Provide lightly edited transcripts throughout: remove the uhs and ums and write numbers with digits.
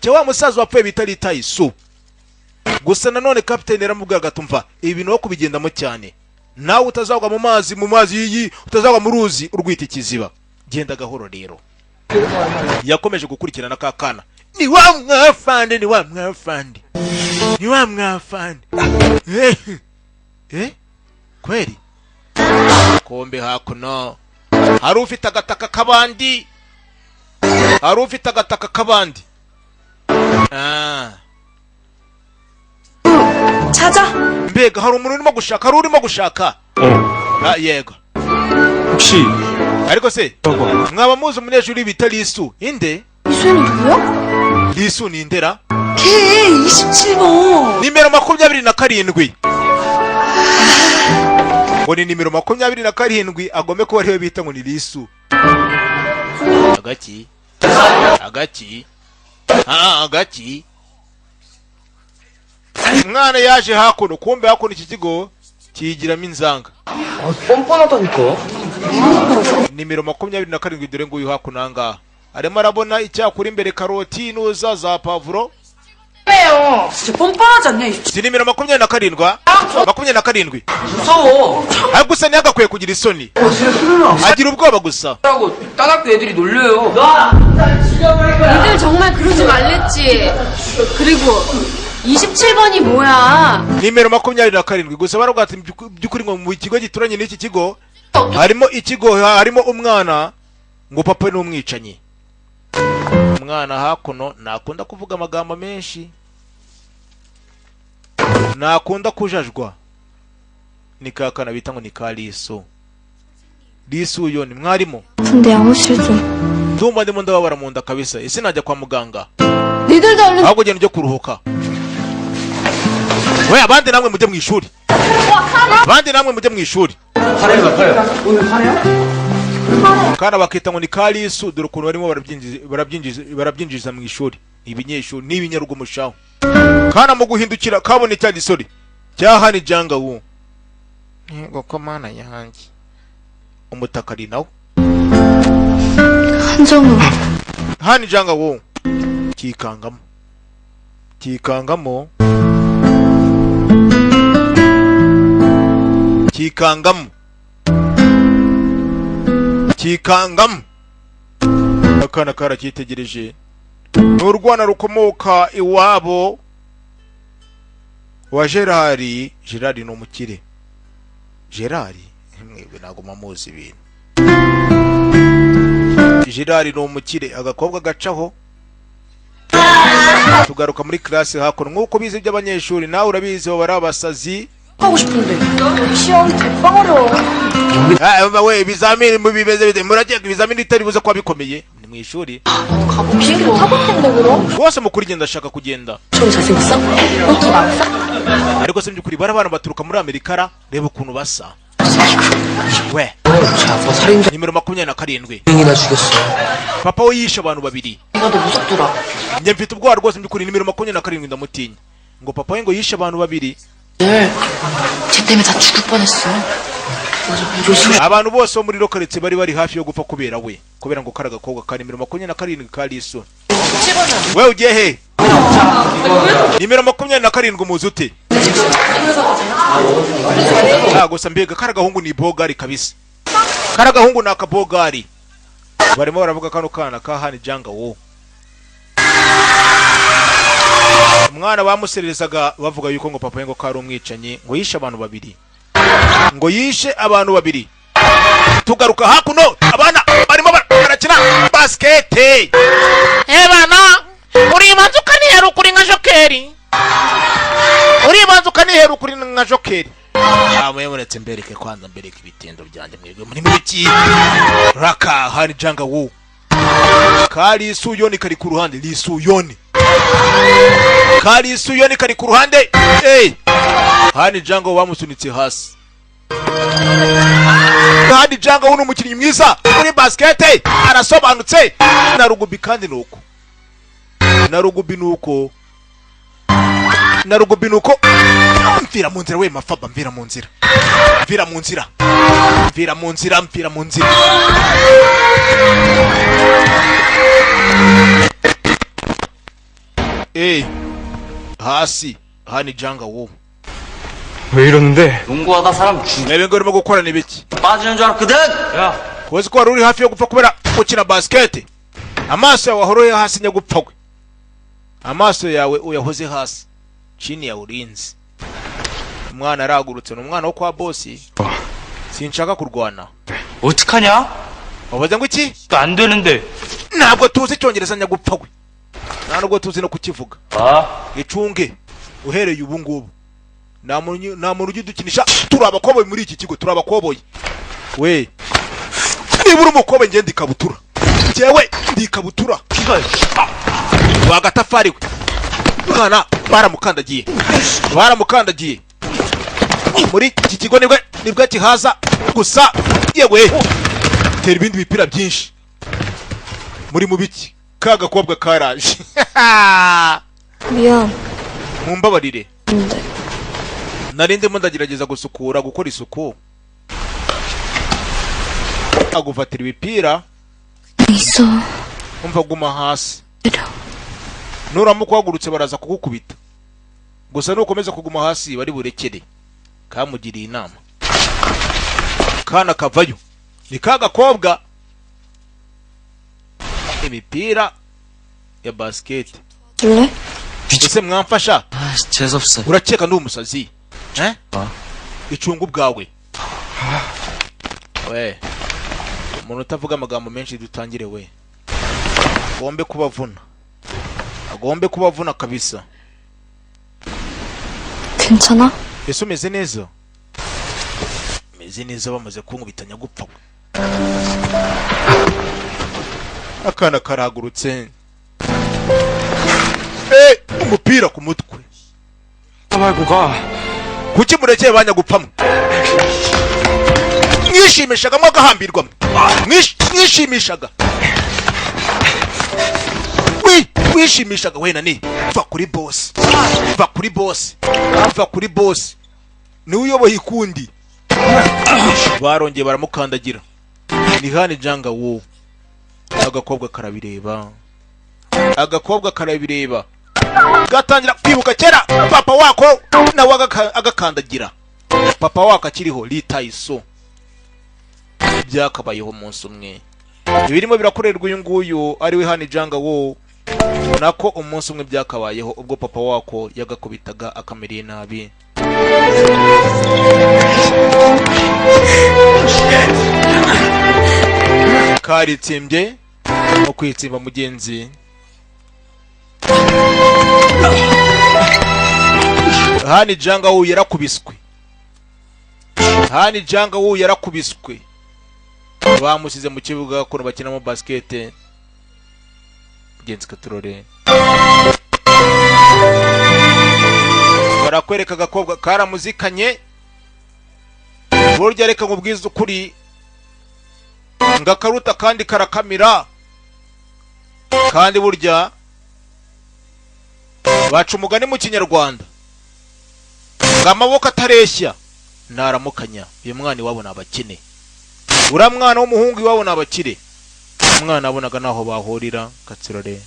Cya wa musaza wapfuye bita Litayisu. Gusa nanone kapiteni yaramubwiraga, tumva ibi bintu wo kubigendamo cyane, nawe utazagwa mu mazi yiyi, utazagwa mu ruzi urwita ikiziba, genda gahoro. Rero yakomeje gukurikirana ka kana. Ni wa mwafande, ni wa mwafande, ni wa mwafande. Eh, eh, kweli kombe hakuno hari ufite agataka k'abandi, hari ufite agataka k'abandi. Ah. 찾아? Mbega hari umuntu urimo gushaka, hari urimo gushaka. Ah, yego. 혹시 Ariko se 라고 mwaba muzi umunyeshuri bita Lisu inde? 이수연이 누구야? Lisu ni indera? 걔 27번. Nimero 27, ngo ni nimero 27, agome kuba ariwe bita ngo ni Lisu. Agaki agaki, ah, agaki. Umwana yaje hakuno, kumbe hakuno iki kigo kiyigiramo inzanga. 뻔뻔하다니까. Nimero 27, dore nguyu hakuno ahangaha arimo arabona icyakura imbere, karoti nuza za pavuro. 진짜 뻔뻔하지 않냐? Si nimero 27, 27? 무서워. Ariko gusa ntiyagakwiye kugira isoni, agira ubwoba gusa. 라고 딴 학교 애들이 놀려요. 니들 정말 그러지 말랬지. 그리고 27번이 뭐야? Nimero 27, gusa baravuga ati by'ukuri ngo mu kigo gituranye n'iki kigo harimo ikigo, harimo umwana ngo papa ni umwicanyi. Umwana hakuno ntakunda kuvuga amagambo menshi, ntakunda kujajwa. Ni kakana bita ngo ni ka Lisu. Lisu uyo ni mwarimu. 근데 양호실 좀. Ndumva ndimo ndababara mu nda kabisa, ese najya kwa muganga? 니들도 얼른 Ahubwo genda ujye kuruhuka we. Abandi namwe mujye mu ishuri, abandi namwe mujye mu ishuri. Kana bakita ngo ni Karisu. Dore ukuntu barimo barabyinjiza mu ishuri, ni ibinyeshuri, ni ibinyarugomushaho. Kana mu guhindukira kabone cya gisore cya Hani Janga wu. Yego ko mana yanjye, umutaka ari nawo. 한정우. Hani Janga wu kikangamo, kikangamo, kikangamo, kikangamo. Akana karacyitegereje, ni urwana rukomoka iwabo wa Gerard. Gerard ni umukire. Gerard, mwebwe ntabwo muzi ibintu. Gerard ni umukire. Agakobwa gacaho. Tugaruka muri classe hakuno, nk'uko bize iby'abanyeshuri nawe urabizi, baba ari abasazi. 하고 싶은데. 시험 대빵 어려워. Ah, we ibizamini bimeze bite? Muragiye ibizamini bitari buze kuba bikomeye, ni mu ishuri. 나도 가보고 비행기 타고 텐데 그럼? Rwose mukuri genda, ndashaka kugenda. 좀 잘생겼어? 인기 많았어? Ariko se by'ukuri bari abana baturuka muri Amerika ra? Reba ukuntu basa we. 제 아빠 살인자 Nimero 27. 명이나 죽였어. Papa we yishe abantu babiri. 내가 더 무섭더라. Njye mfite ubwoba rwose, by'ukuri nimero 27 ndamutinya. Ngo papa we ngo yishe abantu babiri. 쟤 때문에 다 죽을 뻔했어. 조심해. Abantu bose bo muri lokaretse bari hafi yo gupfa kubera we, kubera ngo kari agakobwa ka nimero 27 ka Liso. We ugiye he? Nimero 27 umuzi ute? Ah, gusa mbega kari agahungu, ni bogari kabisa, kari agahungu ni akabogari. Barimo baravuga kano kana ka Hani Janga wo. Umwana bamusererezaga bavuga yuko ngo papa we ngo kari umwicanyi, ngo yishe abantu babiri, ngo yishe abantu babiri. Tugaruka hakuno, abana barimo barakina basikete. Ebana uribanza ukanihera ukuri nka jokeri, uribanza ukanihera ukuri nka jokeri. Ah, mwebonetse mbereke kwanza, mbereke ibitendo byanjye. Mwebwe muri mubiki raka. Hani Janga wu kari isuyoni kari ku ruhande, lisuyoni kari isuyoni kari ku ruhande. Hey! Hani Janga wu bamusunitse hasi. Kandi Janga we ni umukinnyi mwiza muri basikete, arasobanutse. Na rugby kandi ni uko, na rugby ni uko, na rugby ni uko. Mvira mu nzira we mafaba, mvira mu nzira, mvira mu nzira, mvira mu nzira, mvira mu nzira. Hasi hani janga wo. 왜 이러는데? 농구하다 사람 죽 Mwebwe ngo urimo gukora ni biki? 빠지는 줄 알았거든. 야, Uzi ko wari uri hafi yo gupfa kubera gukina basket? Amaso yawe ahoroye hasi, nyagupfa we, amaso yawe uyahoze hasi chini ya ulinzi. Umwana aragurutse, ni umwana wo kwa bosi. Sinshaka kurwana. 어떡하냐? Wabaze ngo iki? 안 되는데. Ntabwo tuzi Icyongereza, nyagupfa we, nta nubwo tuzi no kukivuga. 아, Icunge uhereye ubu ngubu, nta muntu ujya udukinisha. Turi abakoboyi muri iki kigo, turi abakoboyi we. Niba uri umukoboyi, ngende ikabutura, njyewe ndi ikabutura. 피가 Wagatafari we. Mwana baramukandagiye, baramukandagiye. Muri iki kigo nibwo kihaza gusa. Yewe, tera ibindi bipira byinshi muri mu biki. Ka gakobwa karaje. 미안. Mumbabarire. 근데 Nari ndimo ndagerageza gusukura, gukora isuku, agufatira ibipira. 있어. Umva, guma hasi. 내려. Nuramuka uhagurutse baraza kugukubita gusa, nukomeza kuguma hasi bari burekere. Kamugiriye inama, kana kavayo ni ka gakobwa, imipira ya basket. 줄래? Ese mwamfasha? 아, 재수없어. Urakeka ndi umusazi, eh? Icunga ubwawe we, umuntu utavuga amagambo menshi. Dutangire we, agombe kubavuna, agombe kubavuna kabisa. 괜찮아? Ese umeze neza? Umeze neza? Bamaze kunkubita, nyagupfa. Akana karahagurutse. Umupira ku mutwe. 말고 가. Kuki murekeye banyagupfamwe? Mwishimishaga mwagahambirwa, mwishimishaga, wishimishaga we nani? Va kuri boss, va kuri boss, va kuri boss, niwe uyoboye ikundi. Barongeye baramukandagira. Ni hani janga wo. Agakobwa karabireba, agakobwa karabireba, gatangira kwibuka kera papa wako nawe agakandagira. Papa wako akiriho litayiso, byakabayeho umunsi umwe ibirimo birakorerwa uyu nguyu ari we hani janga wo, nako umunsi umwe byakabayeho ubwo papa wako yagakubitaga akameriye nabi. Karitsimbye no kwitsimba mugenzi. Hani janga wu yarakubiswe, hani janga wu yarakubiswe, bamusize mu kibuga kuno bakinamo basket. Mugenzi, katurore, barakwereka agakobwa karamuzikanye. Burya reka nkubwize ukuri, ngakaruta kandi karakamira. Kandi burya baca umugani mu Kinyarwanda ngo amaboko atareshya ntaramukanya. Uyu mwana iwabo ni abakene, uriya mwana w'umuhungu iwabo ni abakire. Umwana abonaga naho bahurira. Katsirore,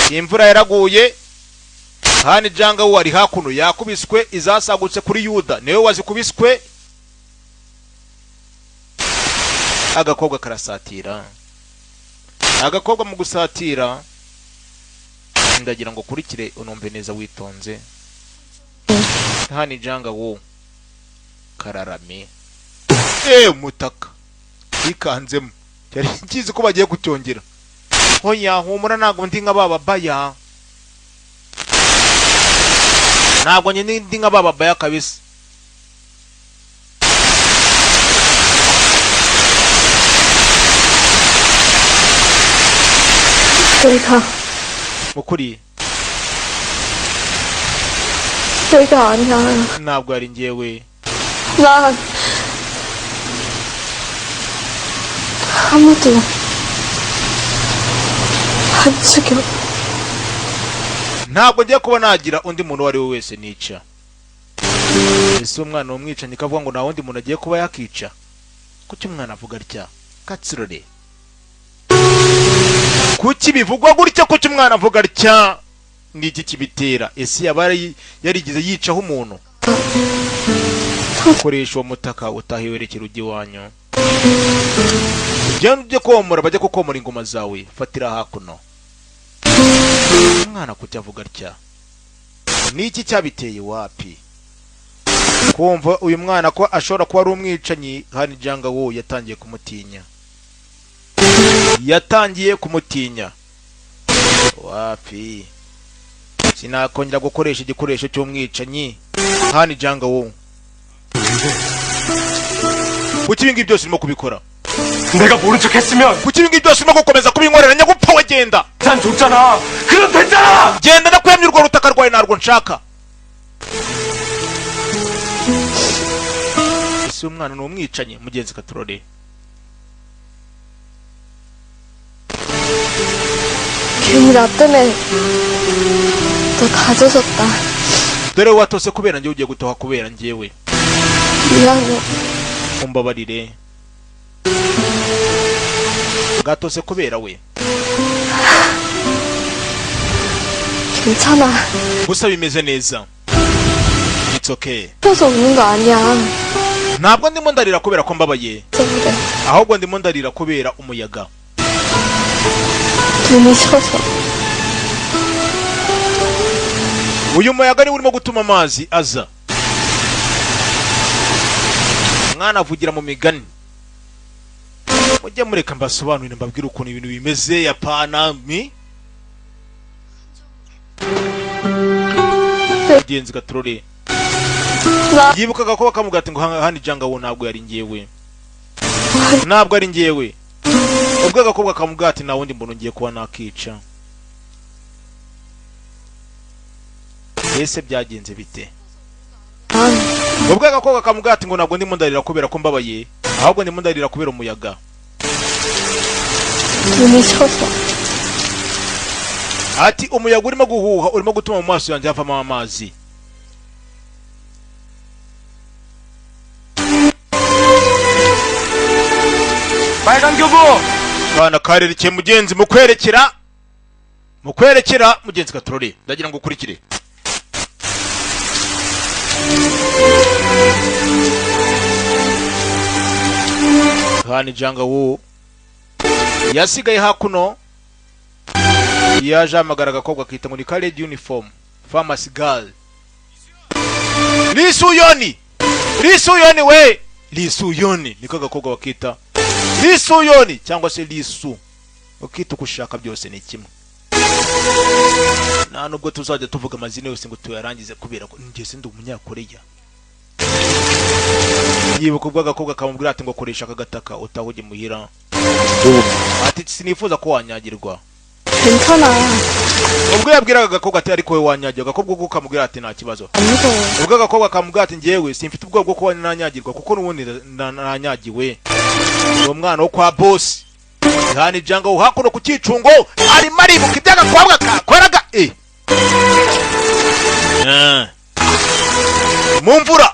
imvura yaraguye. Hani janga we ari hakuno yakubiswe izasagutse kuri Yuda, niwe wazikubiswe. Agakobwa karasatira, agakobwa mu gusatira, ndagira ngo ukurikire unumve neza witonze. Hani janga wo kararame umutaka yikanzemo, cyari kizi ko bagiye kucyongera. Hoya, humura, ntabwo ndi nka baba baya, ntabwo njye ndi nka baba baya kabisa. 내가 Mukuri, 내가 아니야. ntabwo ari njyewe. 난 아무도 안 죽여. Ntabwo ngiye kuba nagira undi muntu uwo ari we wese nica. Ese umwana w'umwicanyi kavuga ngo nta wundi muntu agiye kuba yakica? Kuki umwana avuga atya? Katsirore, kuki bivugwa gutya? Kuki umwana avuga atya? Ni iki kibitera? Ese yaba yarigeze yicaho umuntu? Koresha uwo mutaka, utahe, werekera ujya iwanyu, ugenda ujye komora, bajya kukomora ingoma zawe. Fatira hakuno. Umwana kuki avuga atya? Ni iki cyabiteye? Wapi kumva uyu mwana ko ashobora kuba ari umwicanyi. Hani Janga wo yatangiye kumutinya, yatangiye kumutinya. Wapi, sinakongera gukoresha igikoresho cy'umwicanyi. Hani Janga wo, kuki ibi ngibi byose urimo kubikora? 내가 모른 척 했으면 Kuki ibi ngibi byose urimo gukomeza kubinkorera? Nyagupfa we, genda. 난 줬잖아. 그럼 됐잖아. Genda, ndakwemye, urwo rutaka rwawe ntabwo nshaka. Ese uyu mwana ni umwicanyi? Mugenzi katurore. 괜히 나 때문에 너 다 젖었다. Dore watose kubera njyewe, ugiye gutoha kubera njyewe. 미안해. Umbabarire, bwatose kubera we. 괜찮아. Gusa bimeze neza, it's okay. 슬퍼서 우는 거 아니야. Ntabwo ndimo ndarira kubera ko mbabaye, 그래서 그래. ahubwo ndimo ndarira kubera umuyaga. 눈이 싫어서. Uyu muyaga niwo urimo gutuma amazi aza. Mwana avugira mu migani. Mujye mureka mbasobanurire, mbabwire ukuntu ibintu bimeze, yapana mi mugenzi gatorore. 나 Yibukaga ko bakamubwira ati ngo hano ijanga wo ntabwo yari ngewe, ntabwo ari ngewe. Ubwo agakobwa kamubwira ati nta wundi mbona ngiye kuba nakica. Ese byagenze bite? 난 Ubwo agakobwa kamubwira ati ngo ntabwo ndimo ndarira kubera ko mbabaye, ahubwo ndimo ndarira kubera umuyaga. 눈이 싫어서. Ati umuyaga urimo guhuha urimo gutuma mu maso yanjye havamo amazi. 빨간 교복. Kana karerekeye mugenzi, mu kwerekera, mu kwerekera mugenzi katorore, ndagira ngo ukurikire. Hani janga wo yasigaye hakuno, yaje ahamagara agakobwa akita ngo ni college uniform pharmacy girl Lisuyoni. Lisuyoni we, Lisuyoni niko agakobwa bakita, Lisuyoni cyangwa se Lisu, ukita uko ushaka byose ni kimwe. Nta nubwo tuzajya tuvuga amazina yose ngo tuyarangize kubera ko njye sindi umunyakoreya. Yibuka ubwo agakobwa kamubwira ati ngo koresha aka gataka utaha ujya imuhira, ati sinifuza ko wanyagirwa. 괜찮아. Ubwo yabwiraga agakobwa ati ariko wowe wanyagirwa, agakobwa ko kamubwira ati nta kibazo. 안 무서워. Ubwo agakobwa kamubwira ati njyewe simfite ubwoba bwo kuba nanyagirwa kuko n'ubundi nanyagiwe. Ni umwana wo kwa bosi ihana ijanga hakuno ku cyicungo, arimo aribuka ibyo agakobwa kakoraga Ah. Mu mvura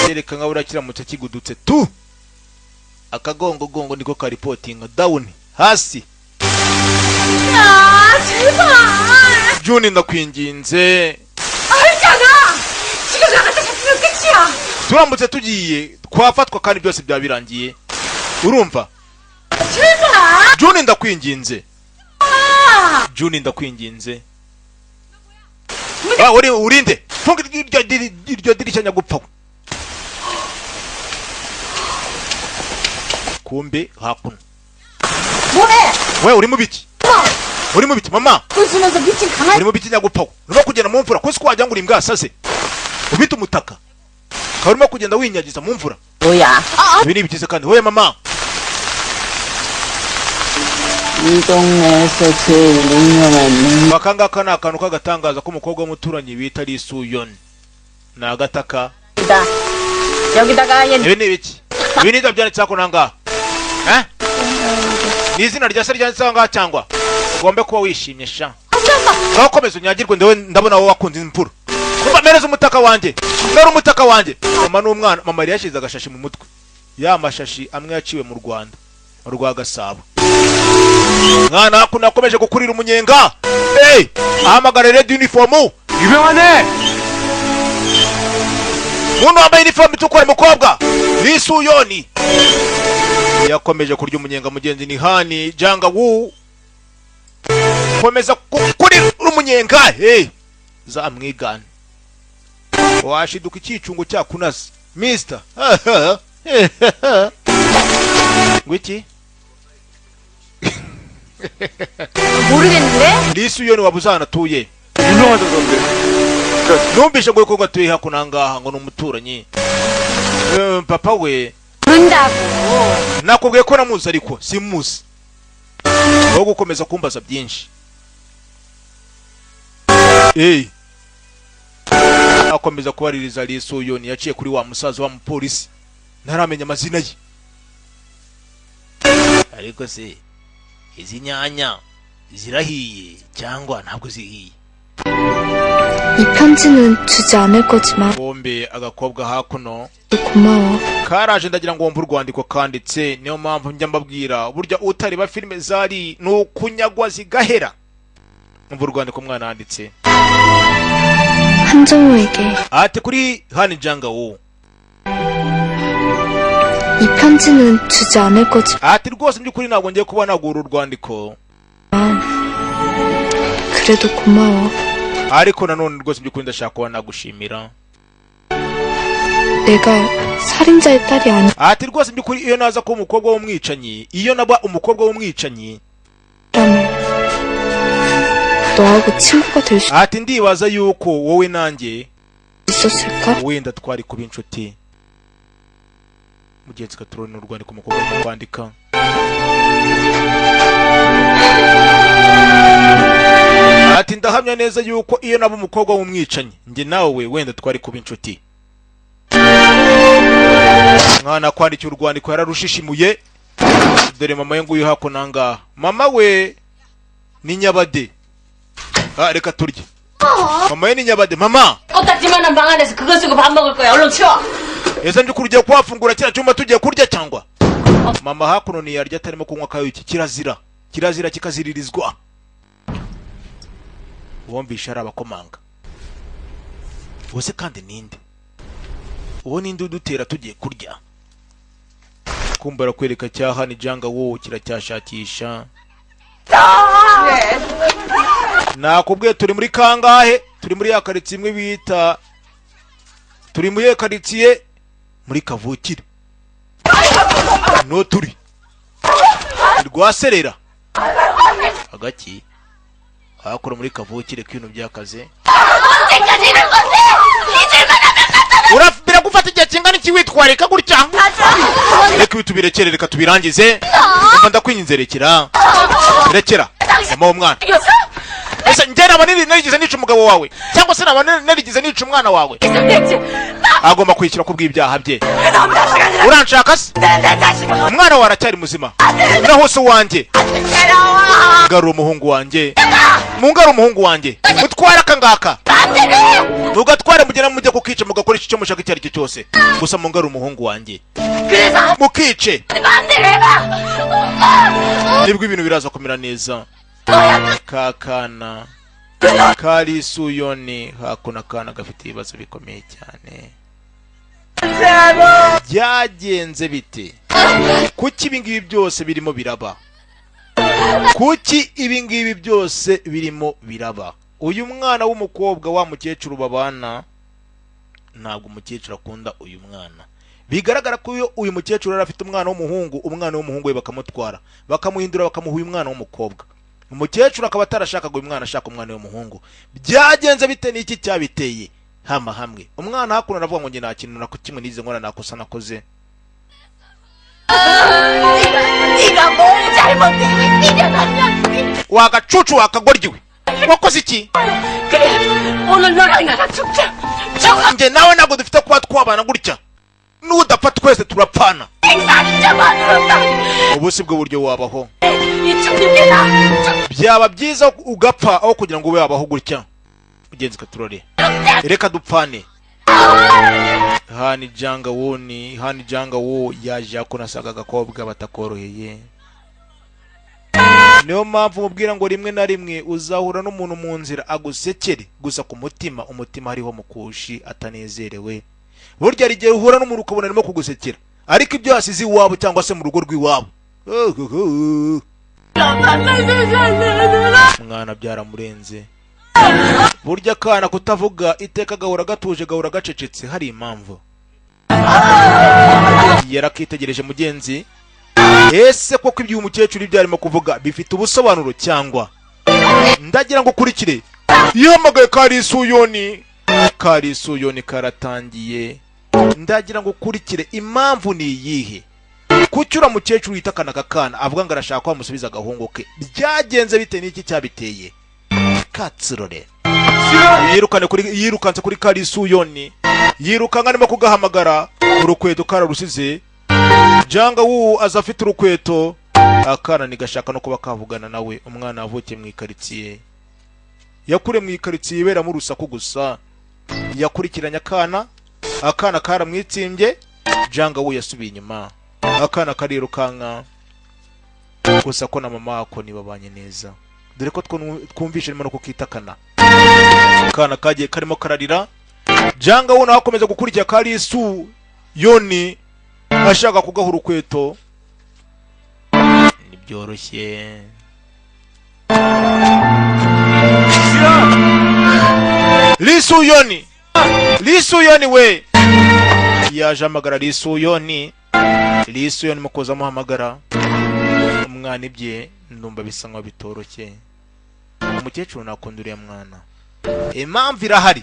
kereka nka buriya kiramutse kigudutse tu akagongogongo niko karipotinga down hasi. 야, 제발! Juni, ndakwinginze. 알잖아! 지금 나갔다 잡히면 끝이야! Turamutse tugiye twafatwa kandi byose byaba birangiye, urumva? 제발! Juni, ndakwinginze. Juni, ndakwinginze. Ah, uri urinde, funga iryo dirishya nyagupfa we. Kumbe hakuno. 뭐해! We, uri mu biki? Uri mu biki, mama? 웃으면서 미친 강아지 Uri mu biki nyagupfa we? Urimo kugenda mu mvura ko wagira ngo uri imbwa yasaze ufite umutaka, ukaba urimo kugenda winyagiza mu mvura. 뭐야? Ibi ni ibyiza kandi wowe mama. 이 동네에서 제일 유명한 Aka ngaka ni akantu k'agatangaza k'umukobwa w'umuturanyi bita Lisuyoni, ni agataka. 이다. 여기다가 얘 Ibi ni ibiki? Ibi ni ibyo byanditseho ko nangaha, eh, ni izina rya se ryanditseho ngaha, cyangwa ugombe kuba wishimye sha. Ngaho komeza unyagirwe, ndewe ndabona wowe wakunze imvura. Kumva, mpereza umutaka wanjye, mbere umutaka wanjye. Mama n'umwana, mama yari yashyize agashashi mu mutwe. Ya mashashi amwe yaciwe mu Rwanda rwa Gasabo. Mwana hakuno akomeje gukurira umunyenga. Hey, ahamagara red uniform. 유명하네! Muntu wambaye uniform itukura, mukobwa Lisuyoni yakomeje kurya umunyenga. Mugenzi ni Hani Janga Wu, komeza kurira umunyenga. Hey, zamwigana washiduka icyicungo cyakunaze mister ngwiki. 모르겠는데? Lisuyoni wabuze ahantu atuye. 유명하다던데. Numvise ngo yuko atuye hakuno ahangaha, ngo ni umuturanyi. Papa we. 모른다고. Nakubwiye ko namuzi ariko simuzi, aho gukomeza kumbaza byinshi. Ey, akomeza kubaririza Lisuyoni yaciye kuri wa musaza wa mupolisi ntaramenya amazina ye. Ariko se izi nyanya zirahiye cyangwa ntabwo zihiye? 이 편지는 주지 않을 거지만 Bombe agakobwa hakuno 고마워. karaje. Ndagira ngo wumve urwandiko kanditse. Niyo mpamvu njya mbabwira, burya utareba filime zari ni ukunyagwa zigahera. Umva urwandiko umwana yanditse. 한정우에게. Ati kuri Hani Janga wo. 이 편지는 주지 않을 거지만 Ati rwose by'ukuri ntabwo ngiye kuba nagura urwandiko, 그래도 고마워. ariko nanone rwose by'ukuri ndashaka kuba nagushimira. 내가 살인자의 딸이 Ati rwose by'ukuri iyo naza kuba umukobwa w'umwicanyi, iyo naba umukobwa w'umwicanyi, 아니라면 너하고 친구가 될 수 ati ndibaza yuko wowe nanjye 있었을까? wenda twari kuba inshuti. Mugenzi katuroni urwandiko umukobwa arimo kwandika. Ati ndahamya neza yuko iyo naba umukobwa w'umwicanyi, njye nawe wenda twari kuba inshuti. Mwana kwandikiye urwandiko yararushishimuye. Dore mama we nguyu hakuno ahangaha. Mama we ni Nyabade. Ah, reka turye. Mama we ni Nyabade. Mama, 껌딱지만한 방 안에서 그거 쓰고 밥 먹을 거야. 얼른 치워. Ese by'ukuri ugiye kuhafungura kiriya cyumba tugiye kurya cyangwa? Mama hakuno ntiyarya atarimo kunywa akayuki. Kirazira, kirazira kikaziririzwa. Wumvishe ari abakomanga uwo se kandi ninde? Uwo ninde udutera tugiye kurya? Kumva arakwereka cyaha ni janga wowe kiracyashakisha. Nakubwiye turi muri kangahe? Turi muri ya karitsiye imwe bita, turi muri ya karitsiye muri kavukire no turi rwaserera agaki hakora muri kavukire k'ibintu byakaze. Biragufata igihe kingana iki witwarika gutya? Reka ibi tubirekere, reka tubirangize. Umva, ndakwinginze, rekera, rekera. Mama w'umwana, ese njye naba narigeze nica umugabo wawe cyangwa se naba narigeze nica umwana wawe? Agomba kwishyura ku bw'ibyaha bye. Uranshaka se? Umwana wawe aracyari muzima, naho se uwanjye? Garura umuhungu wanjye, mungare umuhungu wanjye. Mutware aka ngaka, mugatware, mugera mujya kukica, mugakoresha icyo mushaka icyo ari cyo cyose, gusa mungare umuhungu wanjye, mukice, nibwo ibintu biraza kumera neza. Kakana kari Suyoni hakuno, akana gafite ibibazo bikomeye cyane. Byagenze bite? Kuki ibi ngibi byose birimo biraba? Kuki ibi ngibi byose birimo biraba? Uyu mwana w'umukobwa wa mukecuru babana, ntabwo umukecuru akunda uyu mwana. Bigaragara ko iyo uyu mukecuru yari afite umwana w'umuhungu, umwana w'umuhungu we bakamutwara, bakamuhindura, bakamuha uyu mwana w'umukobwa. Umukecuru akaba atarashakaga uyu mwana, ashaka umwana w'umuhungu. Byagenze bite? N'iki cyabiteye? Hama hamwe umwana hakuno aravuga ngo njye nta kintu na kimwe nize nkora, nakosa nakoze. 네가 뭘 잘못했니? 뛰려놨냐? Wagacucu, wakagoryiwe, wakoze iki? 그래, 오늘 너랑 나랑 죽자. 죽어. Njye nawe ntabwo dufite kuba twabana gutya. Nudapfa twese turapfana. 살인자만으로 Ubu si bwo buryo wabaho. 이 죽는 게 나아. Byaba byiza ugapfa aho kugira ngo ube wabaho gutya. Mugenzi katurore, reka dupfane. Hani janga woni, hani janga wo yaje akonasaga agakobwa batakoroheye. Niyo mpamvu mubwira ngo rimwe na rimwe uzahura n'umuntu mu nzira agusekere, gusa ku mutima, umutima hariho mukushi atanezerewe. Burya hari igihe uhura n'umuntu ukabona arimo kugusekera, ariko ibyo yasize iwabo cyangwa se mu rugo rw'iwabo. Mwana byaramurenze. Burya akana kutavuga iteka gahora gatuje, gahora gacecetse, hari impamvu. Yarakitegereje mugenzi. Ese koko ibyo umukecuru ibyo arimo kuvuga bifite ubusobanuro cyangwa? Ndagira ngo ukurikire. Yahamagaye Karisuyoni, Karisuyoni karatangiye. Ndagira ngo ukurikire, impamvu ni iyihe? Kuki uriya mukecuru yita akana kakana avuga ngo arashaka ko bamusubiza agahungu ke? Byagenze bite? N'iki cyabiteye? Katsurore yirukane kuri, yirukanse kuri Karisuyoni, yirukanka arimo kugahamagara, urukweto kararusize. Janga wu aza afite urukweto, akana ntigashaka no kuba kavugana nawe. Umwana yavukiye mu ikaritsiye, yakuriye mu ikaritsiye iberamo urusaku gusa. Yakurikiranye akana, akana karamwitsimbye. Janga wu yasubiye inyuma, akana karirukanka gusa ko na mama wako ntibabanye neza, dore ko twumvishe arimo no kukitakana. Akana kagiye karimo kararira. Janga wu nawe akomeza gukurikira Karisu Yoni ashaka kugaha urukweto. Ntibyoroshye. Lisuyoni, Lisuyoni we yaje amagara Lisuyoni, Lisuyoni mu kuza amuhamagara umwana ibye ndumva bisa nkaho bitoroshye. Umukecuru nakunda uriya mwana, impamvu irahari.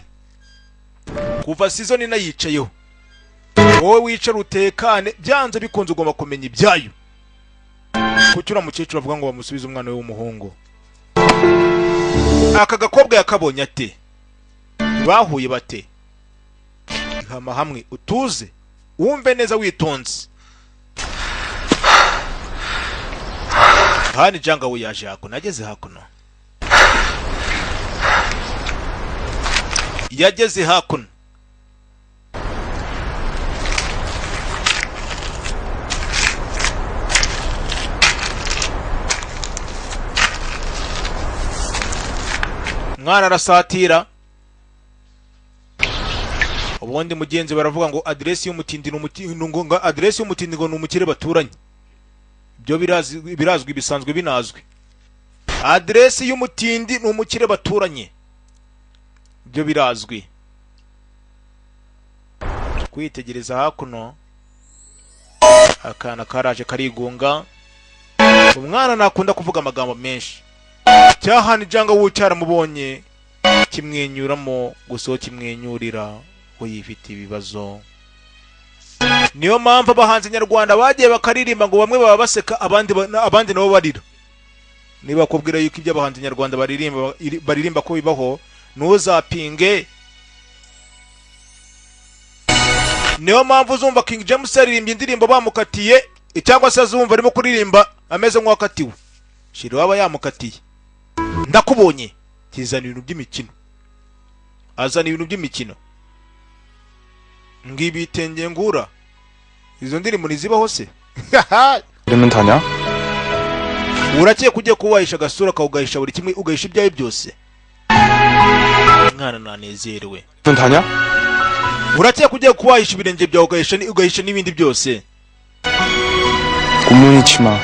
Kuva season inayicayeho, wowe wicara utekane, byanze bikunze ugomba kumenya ibyayo. Kuki uriya mukecuru avuga ngo bamusubize umwana we w'umuhungu? Aka gakobwa yakabonye ate? Bahuye bate? Hama hamwe utuze, wumve neza witonze. Hani janga we yaje hakuno, ageze hakuno, yageze hakuno. Mwana arasatira. Ubundi mugenzi baravuga ngo aderesi y'umutindi ni ngo aderesi y'umutindi ngo ni umukire baturanye. Ibyo birazwi bisanzwe binazwi. Aderesi y'umutindi ni umukire baturanye, ibyo birazwi. Kwitegereza hakuno, akana karaje karigunga. Umwana nakunda kuvuga amagambo menshi. Cyahani janga wu cyaramubonye kimwenyuramo, gusa uwo kimwenyurira we yifite ibibazo. Niyo mpamvu abahanzi nyarwanda bagiye bakaririmba ngo bamwe baba baseka abandi nabo barira. Niba bakubwira yuko ibyo abahanzi nyarwanda baririmba ko bibaho, ntuzapinge. Niyo mpamvu uzumva King James yaririmbye indirimbo bamukatiye, cyangwa se azumva arimo kuririmba ameze nk'uwakatiwe. Shira waba yamukatiye. Ndakubonye kizana ibintu by'imikino, azana ibintu by'imikino. Ngibitenge ngura izo ndirimbo ntizibaho se? 이러면 다냐? Urakeka ugiye kubahisha agasura kawugahisha buri kimwe, ugahisha ibyawe byose. Mwana nanezerewe. 이러면 다냐? Urakeka ugiye kubahisha ibirenge byawe, ugahisha n'ibindi byose, 꽃무늬 치마.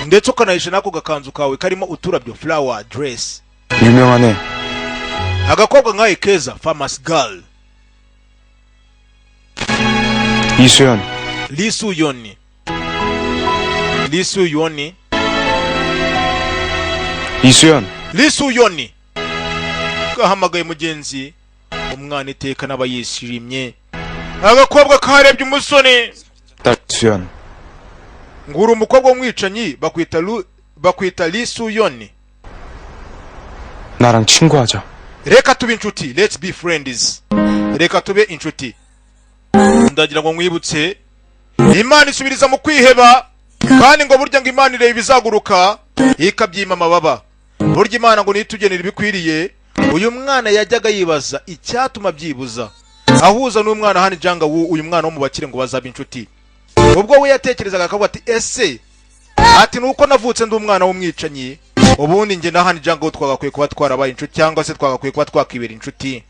ndetse ukanahisha n'ako gakanzu kawe karimo uturabyo, flower dress. 유명하네. Agakobwa nkawe keza, famous girl. 이수연. Lisuyoni, Lisuyoni, 이수연. Lisuyoni gahamagaye mugenzi. Umwana iteka n'aba yishimye. Agakobwa karebye umusore. 딸 수연. Ngura umukobwa w'umwicanyi bakwita Lisuyoni. 나랑 친구하자. Reka tube inshuti, let's be friends. Reka tube inshuti. Ndagira ngo nkwibutse, Imana isubiriza mu kwiheba, kandi ngo burya ngo Imana ireba ibizaguruka ikabyima amababa. Burya Imana ngo nitugenera ibikwiriye, Uyu mwana yajyaga yibaza icyatuma byibuza ahuza n'umwana Han Janga Wu, uyu mwana wo mu bakire, ngo bazaba inshuti. Ubwo we yatekerezaga akavuga ati: "Ese," ati, "nuko navutse ndi umwana w'umwicanyi, ubundi njye na Han Janga Wu twagakwiye kuba twarabaye inshuti, cyangwa se twagakwiye kuba twakibera inshuti."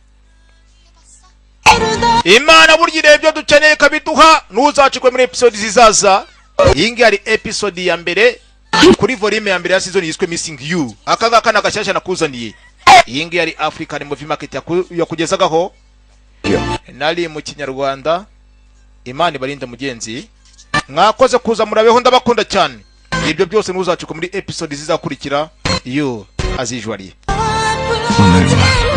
Imana burya ireba ibyo dukeneye ikabiduha. Ntuzacikwe muri episode zizaza. Iyi ngiyi ari episode ya mbere kuri volume ya mbere ya season yiswe Missing You. Aka ngaka ni agashyashya nakuzaniye. Iyi ngiyi ari African Movie Market yakugezagaho, nari mu Kinyarwanda. Imana ibarinde mugenzi, mwakoze kuza, murabeho, ndabakunda cyane. Ibyo byose ntuzacikwe muri episode zizakurikira. You as usually. 오늘만